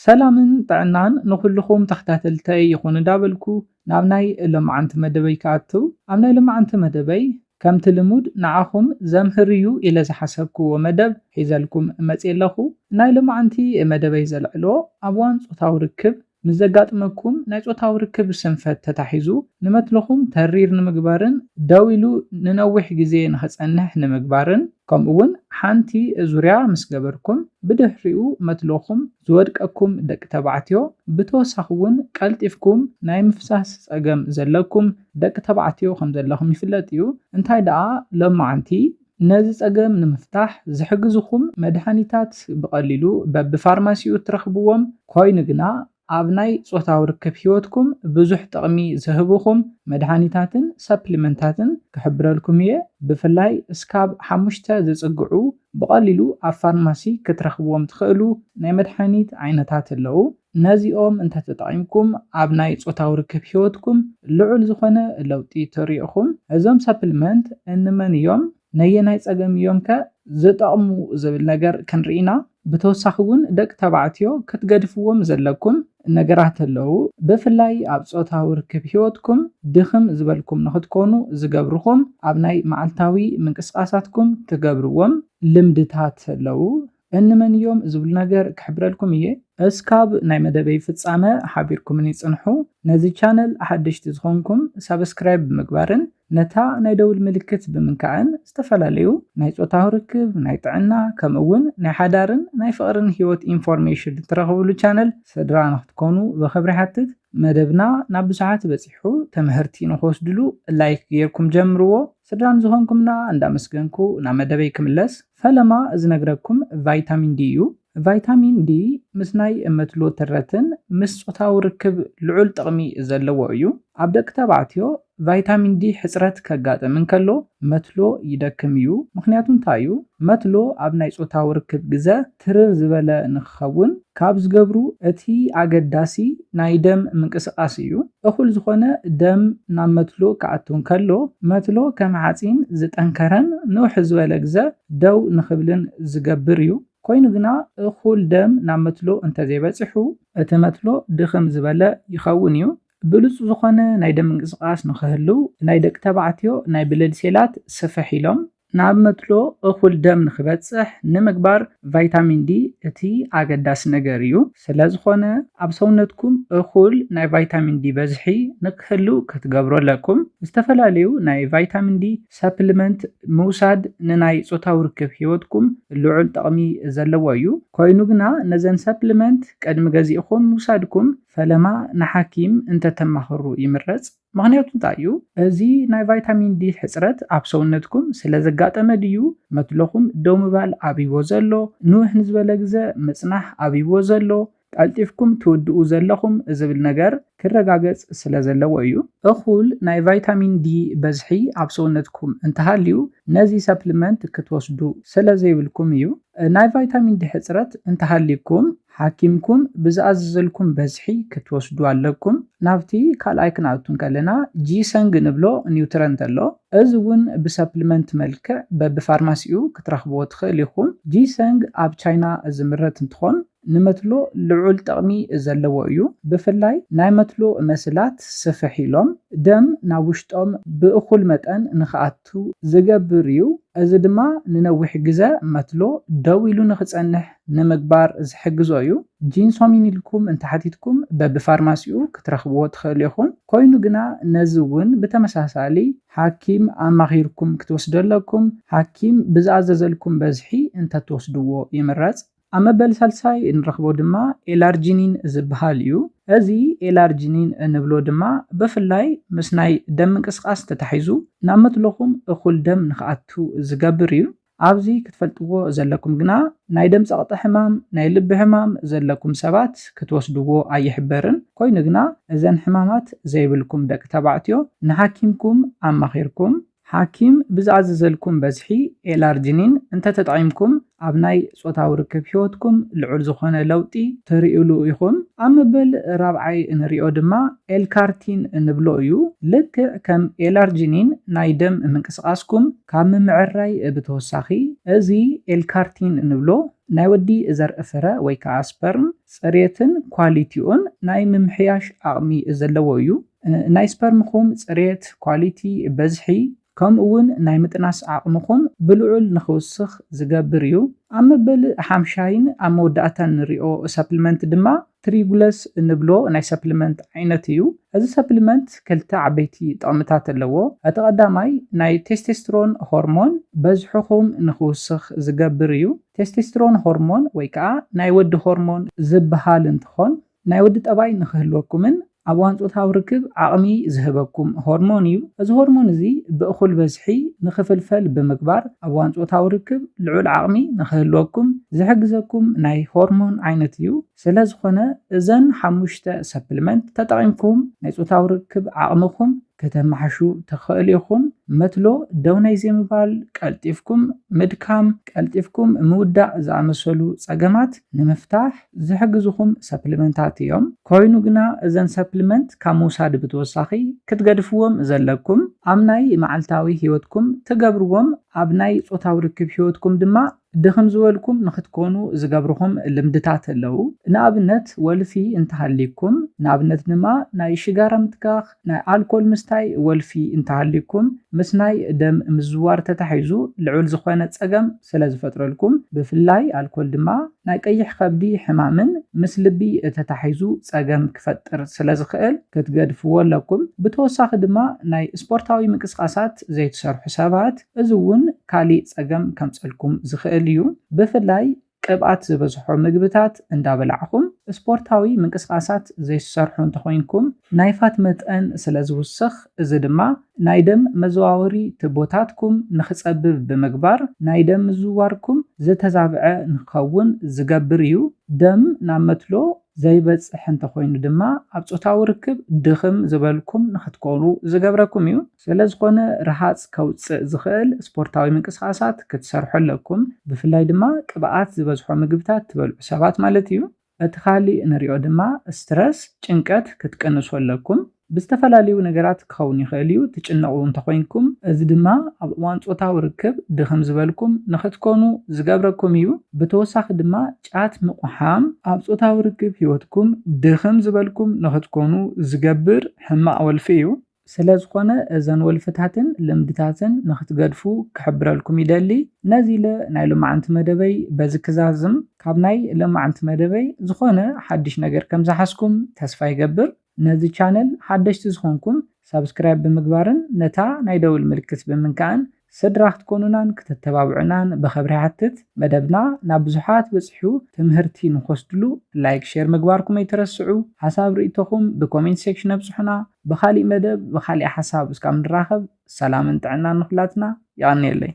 ሰላምን ጥዕናን ንኹልኹም ተኸታተልተይ ይኹን እንዳበልኩ ናብ ናይ ሎማዓንቲ መደበይ ክኣትው። ኣብ ናይ ሎማዓንቲ መደበይ ከምቲ ልሙድ ንዓኹም ዘምህር እዩ ኢለ ዝሓሰብክዎ መደብ ሒዘልኩም መፅየ ኣለኹ። ናይ ሎማዓንቲ መደበይ ዘልዕሎ ኣብ እዋን ጾታዊ ርክብ ምስ ዘጋጥመኩም ናይ ጾታዊ ርክብ ስንፈት ተታሒዙ ንመትሎኹም ተሪር ንምግባርን ደው ኢሉ ንነዊሕ ግዜ ንኽጸንሕ ንምግባርን ከምኡ እውን ሓንቲ ዙርያ ምስ ገበርኩም ብድሕሪኡ መትሎኹም ዝወድቀኩም ደቂ ተባዕትዮ ብተወሳኺ እውን ቀልጢፍኩም ናይ ምፍሳስ ጸገም ዘለኩም ደቂ ተባዕትዮ ከም ዘለኹም ይፍለጥ እዩ። እንታይ ደኣ ሎማዓንቲ ነዚ ጸገም ንምፍታሕ ዝሕግዝኹም መድሃኒታት ብቐሊሉ በብፋርማሲኡ እትረኽብዎም ኮይኑ ግና ኣብ ናይ ጾታዊ ርክብ ህይወትኩም ብዙሕ ጥቕሚ ዝህብኹም መድሃኒታትን ሰፕሊመንታትን ክሕብረልኩም እየ። ብፍላይ እስካብ ሓሙሽተ ዝጽግዑ ብቐሊሉ ኣብ ፋርማሲ ክትረኽብዎም ትኽእሉ ናይ መድሃኒት ዓይነታት ኣለዉ። ነዚኦም እንተተጠቒምኩም ኣብ ናይ ጾታዊ ርክብ ህይወትኩም ልዑል ዝኾነ ለውጢ ተሪእኹም። እዞም ሰፕሊመንት እንመን እዮም? ነየናይ ጸገም እዮም ከ ዝጠቕሙ ዝብል ነገር ክንርኢ ኢና። ብተወሳኺ እውን ደቂ ተባዕትዮ ክትገድፍዎም ዘለኩም ነገራት ኣለዉ። ብፍላይ ኣብ ጾታዊ ርክብ ህይወትኩም ድኽም ዝበልኩም ንኽትኮኑ ዝገብርኹም ኣብ ናይ መዓልታዊ ምንቅስቓሳትኩም ትገብርዎም ልምድታት ኣለዉ። እንመን እዮም ዝብል ነገር ክሕብረልኩም እየ። እስካብ ናይ መደበይ ፍጻመ ሓቢርኩምኒ ጽንሑ። ነዚ ቻነል ሓደሽቲ ዝኾንኩም ሳብስክራይብ ብምግባርን ነታ ናይ ደውል ምልክት ብምንካዕን ዝተፈላለዩ ናይ ጾታዊ ርክብ፣ ናይ ጥዕና ከምኡ እውን ናይ ሓዳርን ናይ ፍቕርን ህይወት ኢንፎርሜሽን እትረኽብሉ ቻነል ስድራ ንኽትኮኑ ብኽብሪ ሓትት። መደብና ናብ ብዙሓት በጺሑ ተምህርቲ ንኽወስድሉ ላይክ ጌርኩም ጀምርዎ። ስድራ ንዝኾንኩምና እንዳመስገንኩ ናብ መደበይ ክምለስ። ፈለማ ዝነግረኩም ቫይታሚን ዲ እዩ። ቫይታሚን ዲ ምስ ናይ መትሎ ትረትን ምስ ጾታዊ ርክብ ልዑል ጥቕሚ ዘለዎ እዩ። ኣብ ደቂ ተባዕትዮ ቫይታሚን ዲ ሕጽረት ከጋጥም እንከሎ መትሎ ይደክም እዩ። ምኽንያቱ እንታይ እዩ? መትሎ ኣብ ናይ ጾታዊ ርክብ ግዘ ትርር ዝበለ ንክኸውን ካብ ዝገብሩ እቲ ኣገዳሲ ናይ ደም ምንቅስቓስ እዩ። እኹል ዝኾነ ደም ናብ መትሎ ክኣቱ እንከሎ መትሎ ከም ሓፂን ዝጠንከረን ንውሕ ዝበለ ግዘ ደው ንኽብልን ዝገብር እዩ። ኮይኑ ግና እኹል ደም ናብ መትሎ እንተዘይበፂሑ እቲ መትሎ ድኽም ዝበለ ይኸውን እዩ። ብሉፅ ዝኾነ ናይ ደም ምንቅስቓስ ንኽህልው ናይ ደቂ ተባዕትዮ ናይ ብለድ ሴላት ስፍሕ ኢሎም ናብ መትሎ እኹል ደም ንኽበፅሕ ንምግባር ቫይታሚን ዲ እቲ ኣገዳሲ ነገር እዩ። ስለዝኾነ ኣብ ሰውነትኩም እኹል ናይ ቫይታሚን ዲ በዝሒ ንክህልው ክትገብሩ ኣለኩም። ዝተፈላለዩ ናይ ቫይታሚን ዲ ሰፕሊመንት ምውሳድ ንናይ ጾታዊ ርክብ ህይወትኩም ልዑል ጥቕሚ ዘለዎ እዩ። ኮይኑ ግና ነዘን ሰፕሊመንት ቅድሚ ገዚእኹም ምውሳድኩም ፈለማ ንሓኪም እንተተማኽሩ ይምረጽ። ምኽንያቱ እንታይ እዩ? እዚ ናይ ቫይታሚን ዲ ሕጽረት ኣብ ሰውነትኩም ስለ ዘጋጠመ ድዩ መትሎኹም ደው ምባል ኣብይዎ ዘሎ፣ ንውሕ ንዝበለ ግዘ ምጽናሕ ኣብይዎ ዘሎ፣ ቀልጢፍኩም ትውድኡ ዘለኹም ዝብል ነገር ክረጋገጽ ስለ ዘለዎ እዩ። እኹል ናይ ቫይታሚን ዲ በዝሒ ኣብ ሰውነትኩም እንተሃልዩ ነዚ ሰፕሊመንት ክትወስዱ ስለ ዘይብልኩም እዩ። ናይ ቫይታሚን ዲ ሕጽረት እንተሃልዩኩም ሓኪምኩም ብዝኣዘዘልኩም በዝሒ ክትወስዱ ኣለኩም። ናብቲ ካልኣይ ክንኣቱ እንከለና ጂሰንግ ንብሎ ኒውትረንት ኣሎ። እዚ እውን ብሰፕሊመንት መልክዕ በብፋርማሲኡ ክትረኽብዎ ትኽእል ኢኹም። ጂሰንግ ኣብ ቻይና ዝምረት እንትኾን ንመትሎ ልዑል ጥቕሚ ዘለዎ እዩ። ብፍላይ ናይ መትሎ መስላት ስፍሕ ኢሎም ደም ናብ ውሽጦም ብእኹል መጠን ንኽኣቱ ዝገብር እዩ። እዚ ድማ ንነዊሕ ግዘ መትሎ ደው ኢሉ ንኽጸንሕ ንምግባር ዝሕግዞ እዩ። ጂንሶሚን ኢልኩም እንተሓቲትኩም በብፋርማሲኡ ክትረኽብዎ ትኽእሉ ኢኹም። ኮይኑ ግና ነዚ እውን ብተመሳሳሊ ሓኪም ኣማኺርኩም ክትወስዱ ኣለኩም። ሓኪም ብዝኣዘዘልኩም በዝሒ እንተትወስድዎ ይምረጽ። ኣብ መበል ሳልሳይ እንረኽቦ ድማ ኤላርጂኒን ዝበሃል እዩ። እዚ ኤላርጂኒን እንብሎ ድማ ብፍላይ ምስ ናይ ደም ምንቅስቓስ ተታሒዙ ናብ መትሎኹም እኹል ደም ንኽኣቱ ዝገብር እዩ። ኣብዚ ክትፈልጥዎ ዘለኩም ግና ናይ ደም ጸቕጢ ሕማም፣ ናይ ልቢ ሕማም ዘለኩም ሰባት ክትወስድዎ ኣይሕበርን። ኮይኑ ግና እዘን ሕማማት ዘይብልኩም ደቂ ተባዕትዮ ንሓኪምኩም ኣማኺርኩም ሓኪም ብዝኣዘዘልኩም በዝሒ ኤላርጂኒን እንተተጠቒምኩም ኣብ ናይ ጾታዊ ርክብ ህይወትኩም ልዑል ዝኾነ ለውጢ ትርእዩሉ ኢኹም። ኣብ መበል ራብዓይ እንሪኦ ድማ ኤልካርቲን እንብሎ እዩ። ልክዕ ከም ኤላርጂኒን ናይ ደም ምንቅስቓስኩም ካብ ምምዕራይ ብተወሳኺ፣ እዚ ኤልካርቲን እንብሎ ናይ ወዲ ዘርኢ ፍረ ወይ ከዓ ስፐርም ጽሬትን ኳሊቲኡን ናይ ምምሕያሽ ዓቕሚ ዘለዎ እዩ። ናይ ስፐርምኹም ጽሬት፣ ኳሊቲ፣ በዝሒ ከምኡ እውን ናይ ምጥናስ ዓቕምኹም ብልዑል ንኽውስኽ ዝገብር እዩ። ኣብ መበል ሓምሻይን ኣብ መወዳእታን ንሪኦ ሰፕልመንት ድማ ትሪጉለስ እንብሎ ናይ ሰፕልመንት ዓይነት እዩ። እዚ ሰፕልመንት ክልተ ዓበይቲ ጥቕምታት ኣለዎ። እቲ ቀዳማይ ናይ ቴስቴስትሮን ሆርሞን በዝሕኹም ንኽውስኽ ዝገብር እዩ። ቴስቴስትሮን ሆርሞን ወይ ከዓ ናይ ወዲ ሆርሞን ዝበሃል እንትኾን ናይ ወዲ ጠባይ ንኽህልወኩምን ኣብ እዋን ጾታዊ ርክብ ዓቕሚ ዝህበኩም ሆርሞን እዩ። እዚ ሆርሞን እዚ ብእኹል በዝሒ ንኽፍልፈል ብምግባር ኣብ እዋን ጾታዊ ርክብ ልዑል ዓቕሚ ንኽህልወኩም ዝሕግዘኩም ናይ ሆርሞን ዓይነት እዩ። ስለ ዝኾነ እዘን ሓሙሽተ ሰፕልመንት ተጠቒምኩም ናይ ጾታዊ ርክብ ዓቕምኹም ከተማሕሹ ትኽእሉ ኢኹም። መትሎ ደው ናይ ዘይምባል፣ ቀልጢፍኩም ምድካም፣ ቀልጢፍኩም ምውዳእ ዝኣመሰሉ ጸገማት ንምፍታሕ ዝሕግዙኹም ሰፕልመንታት እዮም። ኮይኑ ግና እዘን ሰፕልመንት ካብ ምውሳድ ብተወሳኺ ክትገድፍዎም ዘለኩም ኣብ ናይ መዓልታዊ ህይወትኩም ትገብርዎም፣ ኣብ ናይ ጾታዊ ርክብ ህይወትኩም ድማ ድኽም ዝበልኩም ንኽትኮኑ ዝገብርኹም ልምድታት ኣለዉ። ንኣብነት ወልፊ እንተሃልይኩም፣ ንኣብነት ድማ ናይ ሽጋራ ምትካኽ፣ ናይ ኣልኮል ምስታይ ወልፊ እንተሃልይኩም፣ ምስ ናይ ደም ምዝዋር ተታሒዙ ልዑል ዝኾነ ጸገም ስለ ዝፈጥረልኩም፣ ብፍላይ ኣልኮል ድማ ናይ ቀይሕ ከብዲ ሕማምን ምስ ልቢ ተታሒዙ ጸገም ክፈጥር ስለ ዝኽእል ክትገድፍዎ ኣለኩም። ብተወሳኺ ድማ ናይ ስፖርታዊ ምንቅስቓሳት ዘይትሰርሑ ሰባት፣ እዚ እውን ካሊእ ጸገም ከምጸልኩም ዝኽእል እዩ። ብፍላይ ቅብኣት ዝበዝሖ ምግብታት እንዳበላዕኹም ስፖርታዊ ምንቅስቓሳት ዘይትሰርሑ እንተኾይንኩም ናይ ፋት መጠን ስለ ዝውስኽ፣ እዚ ድማ ናይ ደም መዘዋወሪ ትቦታትኩም ንኽጸብብ ብምግባር ናይ ደም ምዝዋርኩም ዝተዛብዐ ንክኸውን ዝገብር እዩ። ደም ናብ መትሎ ዘይበጽሕ እንተኾይኑ ድማ ኣብ ጾታዊ ርክብ ድኽም ዝበልኩም ንኽትኮኑ ዝገብረኩም እዩ። ስለ ዝኾነ ረሃጽ ከውጽእ ዝኽእል ስፖርታዊ ምንቅስቓሳት ክትሰርሑ ኣለኩም። ብፍላይ ድማ ቅብኣት ዝበዝሖ ምግብታት ትበልዑ ሰባት ማለት እዩ። እቲ ካሊእ ንሪኦ ድማ ስትረስ፣ ጭንቀት ክትቅንሱ ኣለኩም። ብዝተፈላለዩ ነገራት ክኸውን ይኽእል እዩ። ትጭነቑ እንተኾይንኩም፣ እዚ ድማ ኣብ እዋን ጾታዊ ርክብ ድኽም ዝበልኩም ንኽትኮኑ ዝገብረኩም እዩ። ብተወሳኺ ድማ ጫት ምቑሓም ኣብ ጾታዊ ርክብ ህይወትኩም ድኽም ዝበልኩም ንኽትኮኑ ዝገብር ሕማቕ ወልፊ እዩ። ስለ ዝኾነ እዘን ወልፍታትን ልምድታትን ንኽትገድፉ ክሕብረልኩም ይደሊ። ነዚ ኢለ ናይ ሎማዓንቲ መደበይ በዚ ክዛዝም። ካብ ናይ ሎማዓንቲ መደበይ ዝኾነ ሓድሽ ነገር ከም ዝሓዝኩም ተስፋ ይገብር። ነዚ ቻነል ሓደሽቲ ዝኾንኩም ሳብስክራይብ ብምግባርን ነታ ናይ ደውል ምልክት ብምንካእን ስድራ ክትኮኑናን ክተተባብዑናን ብኽብሪ ይሓትት። መደብና ናብ ብዙሓት በጺሑ ትምህርቲ ንኽወስድሉ ላይክ፣ ሼር ምግባርኩም ኣይትረስዑ። ሓሳብ ርእይቶኹም ብኮሜንት ሴክሽን ኣብጽሑና። ብኻሊእ መደብ ብኻሊእ ሓሳብ እስካብ ንራኸብ ሰላምን ጥዕናን ንኹላትና። የቐንየለይ።